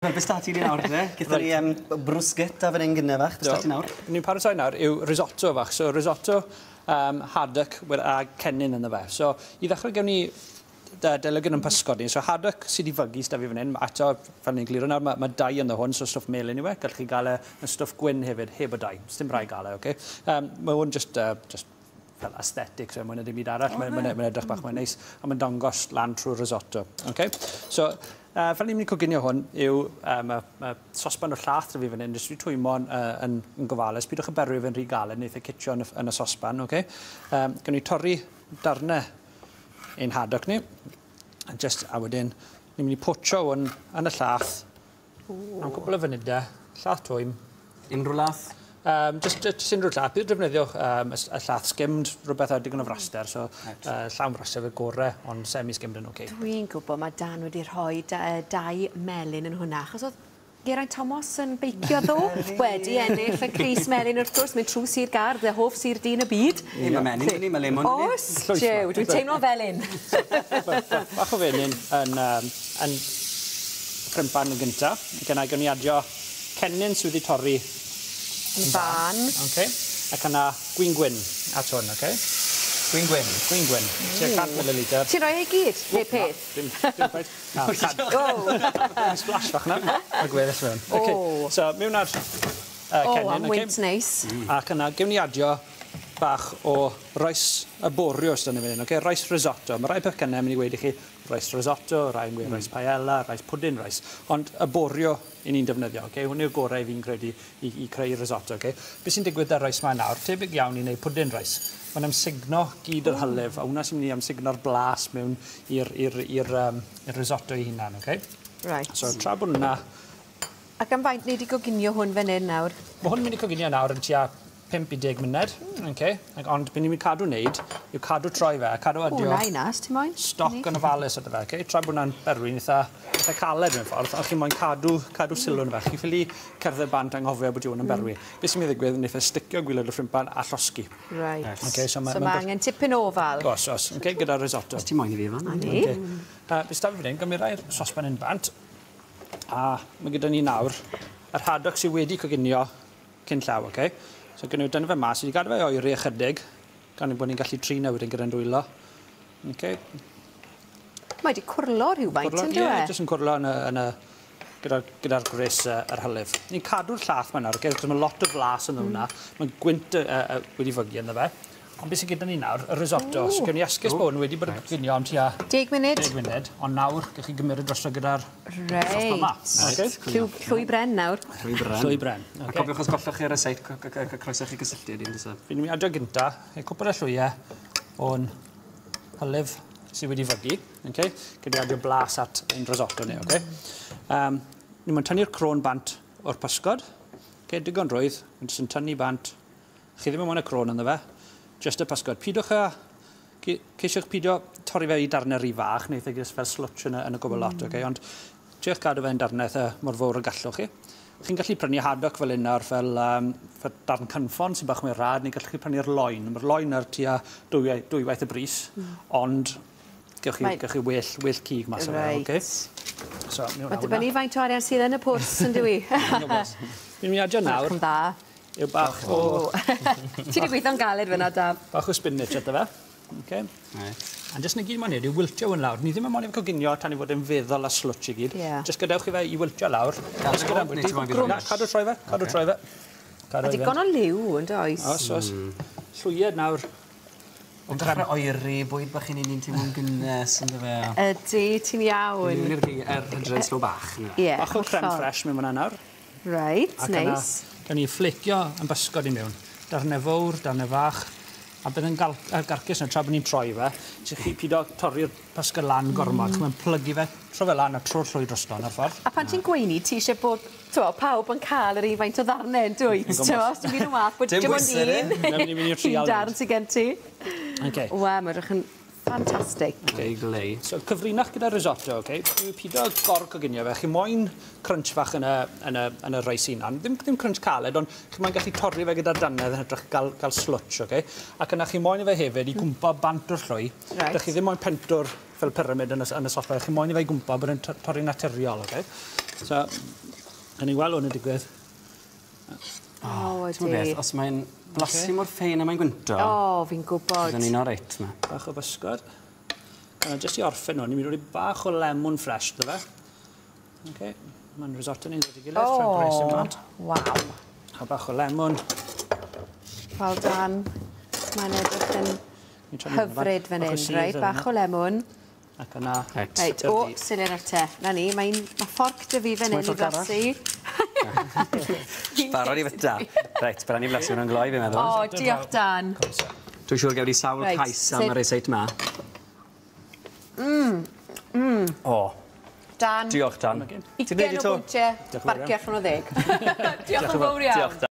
Wel, beth 'da ti nawr te? Gyda ni bruschetta fan hyn gynne fach. Beth 'da ti nawr? Ni'n paratoi nawr yw risotto fach. So risotto haddock a cennin ynddo fe. So i ddechrau gewn ni delygyn yn pysgod ni. So haddock sydd wedi fygu s'da fi fan hyn. Eto, fel ni'n glir nawr, mae dye ynddo hwn, so stwff melyn yw e. Gallwch chi gael e yn stwff gwyn hefyd, heb o dye. Sdim rhaid gael e, oce? Mae hwn just fel aesthetic, so mwy na dim byd arall. Mae'n edrych bach mwy neis, a mae'n dangos lan trwy'r risotto. Okay? So, fel ni'n mynd i coginio hwn yw ma sosban o llath 'da fi fan hyn, jyst wedi twymo'n yn gofalus. Pidwch yn berwi fe'n rhy galed, neith e citio yn y sosban. Okay? Gawn ni torri darnau ein haddock ni. A wedyn, ni'n mynd i potsio hwn yn y llath am cwpl o funudau, llath twym. Unrhyw lath? Just unrhyw llath. Bydd defnyddiwch y llath skimmed, rhywbeth â digon o fraster, so llawn braster fydd gore, ond semi-skimmed yn oce. Dwi'n gwybod mae Dan wedi rhoi dye melyn yn hwnna, achos oedd Geraint Thomas yn beicio ddo, wedi ennill y crys melyn wrth gwrs, mynd trwy Sir Gâr, dy hoff sir dyn y byd. Ni, mae menyn, ni, mae lemon. Oes, jiw, dwi'n teimlo fel un. Bach o fenyn yn ffrimpan yn gyntaf. Ac yna gawn ni adio cennin sydd wedi torri yn fan. Okay. Ac yna gwin gwyn at hwn, okay? Gwin gwyn? Gwin gwyn. Tua 100 ml. Ti'n rhoi e i gyd, neu peth? Dim quite. Na, splash fach na. A gweddill mewn. Okay. So, mewn ar cennin. O, am wynt neis. Ac yna, gewn ni adio bach o rice arborio sydd yn fan hyn, okay? Rice risotto. Mae rai pecynnau yn mynd i weud i chi rice risotto, rai yn gweud rice paella, rice pudding rice. Ond arborio i ni'n defnyddio, okay? Hwn yw'r gorau fi'n credu i creu risotto, okay? Be sy'n digwydd ar rice ma nawr, tebyg iawn i wneud pudding rice. Mae'n amsugno gyd yr hylif, a hwnna sy'n mynd i amsugno'r blas mewn i'r risotto ei hunan, okay? Right. So, tra bod hwnna... Ac am faint ni wedi coginio hwn fan hyn nawr? Mae hwn yn mynd i coginio nawr yn tua 5 i 10 munud, okay? Ond beth ni'n mynd cadw wneud yw cadw troi fe, a cadw adio... O, na i nas, ti moyn? Stoc yn ofalus ato fe, okay? Tra bod hwnna'n berwi'n eitha caled mewn ffordd, ond chi'n moyn cadw sylw yn fe. Chi'n ffili cerdded bant anghofio bod hwn yn berwi. Beth sy'n mynd i ddigwydd, wneith e sticio gwylod y ffrimpan a llosgi. Right. Okay, so mae angen tipyn o ofal. Os, os, okay, gyda'r risotto. Os ti moyn i fi fan? Ni. Okay. Beth sy'n fan hyn, gymryd sosban yn bant, a mae gyda ni nawr yr haddock sydd wedi coginio cyn llaw, okay? So gynnu dynnu fe mas, wedi gadw fe oeri ychydig, gan ein bod ni'n gallu trin e wedyn gyda'n dwylo. Okay. Mae wedi cwrlo rhywfaint, yn dyw e? Ie, jyst yn cwrlo gyda'r gwres yr hylif. Ni'n cadw'r llath yma nawr, okay? Achos mae lot o flas yn hwnna. Mae gwynt wedi fygu ynddo fe. Ond beth sydd gyda ni nawr, y risotto. So gewn ni esgus bod hwn wedi bod yn coginio am tua 10 munud. 10 munud, ond nawr gewch chi gymryd drosto gyda'r sos yma. Reit. Llwy bren nawr. Llwy bren. Llwy bren. A cofiwch os gollwch chi ar y seit, croeso chi gysylltu wedyn, does e? Fi'n mynd i adio gynta, cwpl o llwyau o'n hylif sydd wedi fygu. Okay? Gyda adio blas at ein risotto ni. Okay? Ni'n mynd tynnu'r crôn bant o'r pysgod. Okay, digon rwydd, ni'n jyst yn tynnu bant. Chi ddim yn moyn y crôn ynddo fe. Just y pysgod. Pidwch a... Ceisiwch pidio torri fe i darnau rhy fach, neu jyst fel slwtsh yn y gwbl lot, okay? Ond triwch gadw fe'n darnau eitha mor fawr y gallwch chi. Chi'n gallu prynu haddock fel un nawr, fel darn cynffon sy'n bach mwy rhad, neu gallwch chi prynu'r loin. Mae'r loin ar tua dwywaith y bris, ond gewch chi well cig mas o fe, okay? So, Mae'n dibynnu faint o arian sydd yn y pwrs, yn dyw i? Fi'n mynd i adio nawr. Yw bach o... Ti wedi gweithio'n galed fyna, Daf. Bach o spinach ato fe. Okay. Right. A jyst na gyd mae'n neud yw wiltio hwn lawr. Ni ddim yn moyn i fe coginio tan i fod yn feddal a slwtsh i gyd. Jyst gadewch i fe i wiltio lawr. Cadw troi fe, cadw troi fe. A digon o liw, yn does? Oes, oes. Llwyed nawr. Ond dechrau oeri, bwyd bach i ni'n teimlo'n gynnes, ynddo fe? Ydy, ti'n iawn. Ni'n mynd i'r hydref slow bach. Bach o creme fraiche mewn fan'na nawr. Reit, neis. Gawn ni fflecio yn bysgod i mewn. Darnau fawr, darnau fach. A bydd yn garcus yna tra bod ni'n troi fe. Ti'n chi pido torri'r pysgod lan gormod. Chi'n plygu fe, tro fe lan a tro'r llwy drosto yn y ffordd. A pan ti'n gweini, ti eisiau bod pawb yn cael yr un faint o ddarnau yn dwyt. Os ti'n mynd yn wath, bod dim ond un darn sydd gen ti. Wel, mae'n edrych yn ffantastig. Glei. So, cyfrinach gyda risotto, okay? Pido gor-coginio fe. Chi moyn crunch fach yn y reis hunan. Ddim crunch caled, ond chi moyn gallu torri fe gyda'r dannedd yn hytrach gael slwtsh, okay? Ac yna chi moyn i fe hefyd i gwmpo bant o'r llwy. Right. Dych chi ddim moyn pentwr fel pyramid yn y soffa. Chi moyn i fe i gwmpo bod yn torri naturiol, okay? So, gan ni weld hwn yn digwydd. O, Ti'n beth, ydi. os mae'n blasu mor ffein a mae'n gwynto, O, fi'n gwybod. byddwn ni'n oreit 'ma. Bach o bysgod. A jyst i orffen nhw, ni'n mynd i roi bach o lemon fresh, ddo fe. Okay. Mae'n risotto ni'n dod i gilydd, tra'n gwres bant. Waw. A bach o lemon. Wel Dan, mae'n edrych yn Ni'n trio mynd hyfryd fan bach o hyn, sudd reit? ar Bach hwnna. o lemon. Ac yna... Reit. Reit, o, sili'r ar te. Na ni, mae'n ma fforc 'da fi fan hyn i Ti'n moyn fforc blasu. Barod i fyta. Reit, byddwn ni blasu hwnna'n gloi, fi'n meddwl. O, diolch Dan. Dwi'n siŵr gewn ni sawl Reit, cais am sut- y ryseit 'ma. O, Dan, diolch Dan. Ti'n 20 neud i o to? bwyntiau, Diolch yn fawr marcio allan o 10. Diolch yn fawr iawn. Diolch Dan.